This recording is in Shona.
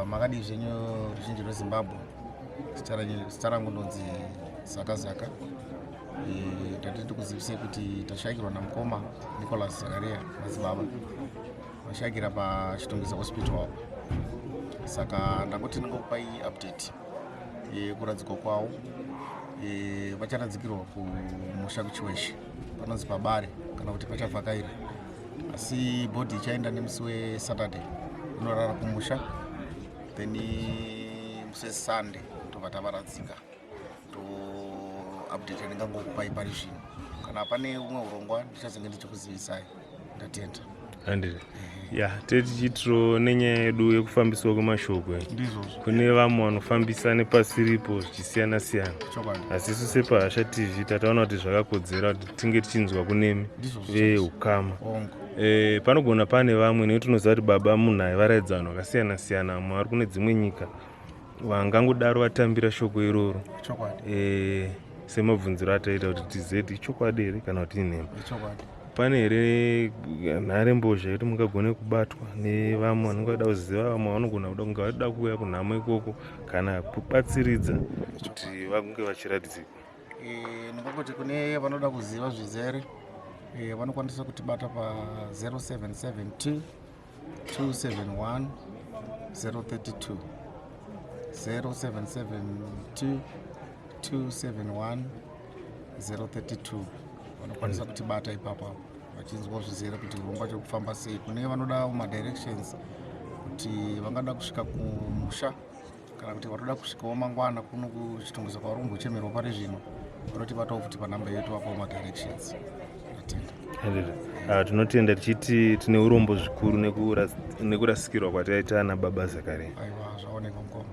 Makadii zvenyu ruzhinji rweZimbabwe? Zita rangu ndonzi Zaka Zaka. Ndati ndikuzivisei kuti tashaikirwa namukoma Nicholas Zakaria madzibaba, vashaikira paChitungwiza Hospital apo. Saka ndangoti ndingokupai update yekuradzikwa kwavo. Vacharadzikirwa kumusha kuChiweshe, panonzi paBare kana kuti paChavhakaira, asi body ichaenda nemusi weSaturday inorara kumusha, then musi weSunday tobva tavaradzika. Ndo update yandingangokupai pari zvino. Kana pane umwe urongwa, ndichazenge ndichikuzivisai. Ndatenda. Handiti ya, tetichitiro nenyaya yedu yekufambiswa kwemashoko iyi. Ndizvozvo. Kune vamwe vanofambisa nepasiripo zvichisiyana siyana. Chokwadi. Asi isu sepaHasha TV tataona kuti zvakakodzera kuti tinge tichinzwa kunemi Ndizvozvo. veukama. Ongo. Panogona pane vamwe, nekuti tinoziva kuti baba munhu aivaraidza vanhu vakasiyana siyana, vamwe vari kune dzimwe nyika vangangodaro vatambira shoko iroro. Chokwadi. Semabvunziro ataita kuti tizive kuti ichokwadi here kana kuti inhema. Chokwadi. Pane here nhare mbozha yekuti mungagone kubatwa nevamwe vanenge vada kuziva, vamwe vanogona kuda kunge vachida kuuya kunhamo ikoko kana kubatsiridza kuti vange vachiratidzikwa? Ndingangoti kune vanoda kuziva zvizere, vanokwanisa kutibata pa 0772 271 032, 0772 271 032. Vanokwanisa kutibata ipapo vachinzwa zvizere kuti urongwa chiri kufamba sei. Kune vanoda madirections kuti vangada kusvika kumusha kana kuti vatoda kusvikawo mangwana kuno kuChitungwiza kwavari kumbochemerwa pari zvino, vanotibatawo futi panhamba yedu, tovapawo madirections. Ndatenda. Handiti. Ah, tinotenda tichiti tine urombo zvikuru nekurasikirwa kwataita nababa Zakaria. Aiwa, zvaonekwa mukoma.